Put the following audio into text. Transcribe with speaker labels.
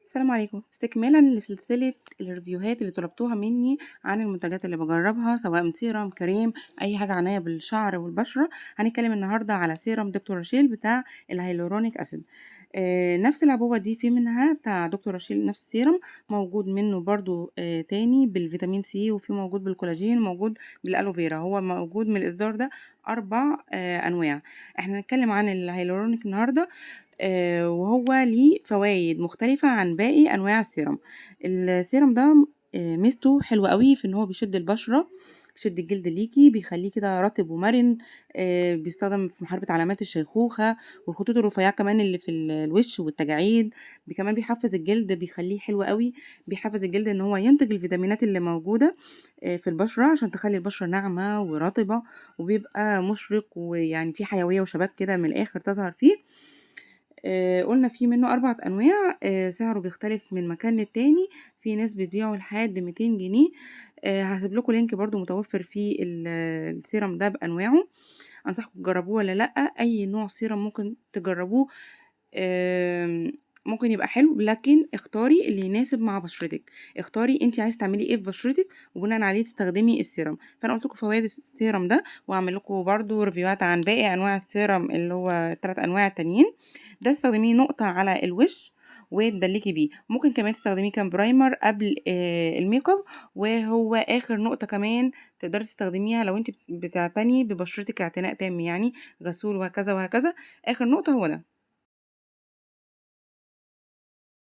Speaker 1: السلام عليكم. استكمالا لسلسلة ال review هات اللي طلبتوها مني عن المنتجات اللي بجربها، سواء من سيرم، كريم، اي حاجة عناية بالشعر والبشرة. هنتكلم النهاردة على سيرم دكتور راشيل بتاع ال hyaluronic acid. نفس العبوة دي في منها بتاع دكتور راشيل، نفس السيرم موجود منه برضو تاني بالفيتامين سي، وفي موجود بالكولاجين، موجود بال aloe vera. هو موجود من الاصدار ده 4 انواع. احنا هنتكلم عن الهيالورونيك النهارده، وهو ليه فوايد مختلفة عن باقي أنواع السيرم. السيرم ده ميزته حلوة قوي في إن هو بيشد البشرة، بيشد الجلد ليكي، بيخليه كده رطب ومرن، بيستخدم في محاربة علامات الشيخوخة والخطوط الرفيعة كمان اللي في الوش والتجاعيد. كمان بيحفز الجلد، بيخليه حلو قوي، بيحفز الجلد إن هو ينتج الفيتامينات اللي موجودة في البشرة عشان تخلي البشرة ناعمة ورطبة، وبيبقى مشرق ويعني فيه حيوية وشباب كده من الآخر تظهر فيه. قلنا في منه 4 أنواع، سعره بيختلف من مكان للتاني، في ناس بتبيعه لحد 200 جنيه. هسيب لكم link برضو متوفر فيه السيرم ده بأنواعه، أنصحكم تجربوه ولا لأ. أي نوع سيرم ممكن تجربوه، ممكن يبقى حلو، لكن اختاري اللي يناسب مع بشرتك، اختاري انت عايزه تعملي ايه في بشرتك وبناء عليه تستخدمي السيرم. فانا قلت لكم فوائد السيرم ده، واعمل لكم برضو review هات عن باقي انواع السيرم اللي هو الثلاث انواع التانيين. ده استخدميه نقطة على الوش وتدلكي بيه، ممكن كمان تستخدميه ك primer قبل الميك اب، وهو اخر نقطة كمان تقدري تستخدميها لو انت بتعتني ببشرتك اعتناء تام، يعني غسول وهكذا وهكذا. اخر نقطة هو ده.